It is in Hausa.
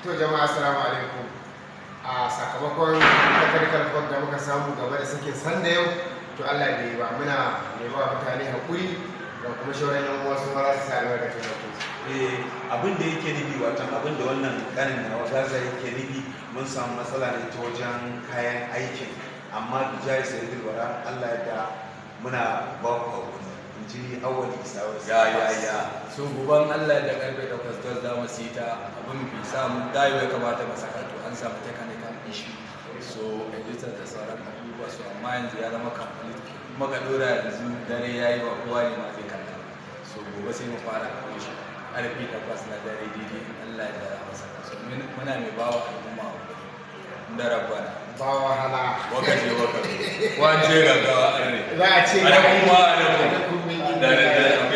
To jama'a, assalamu alaikum. A sakamakon technical fault da muka samu game da sakin sanda yau, to Allah bai yi ba, muna nema mutane hakuri ga kuma shauran yan uwa su ma za su sa albarkacin bakin su. Eh, abin da yake nufi, watan abin da wannan kanin nawa Gaza yake nufi, mun samu matsala ne ta wajen kayan aikin, amma bijahi sayyidul wara, Allah ya da muna ba ku hakuri, in ji Awwal Isa wasu. Ya, so goban Allah da karfe 8 da za mu sita. Abin bai samu dayo ya kamata mu saka, to an samu technical issue, so editor da sauran abubuwa. So amma yanzu ya zama complete, kuma ka dora yanzu dare yayi, ba kowa ne ma zai kalla ba. So gobe sai mu fara kawo shi karfe 8 na dare daidai, in Allah ya da mu saka. So muna mai bawa al'umma hakuri da rabbana. Ba wahala. Waka je waka wance gaggawa arne. Za a ce Alaikum wa alaikum. alaikum. Da da da.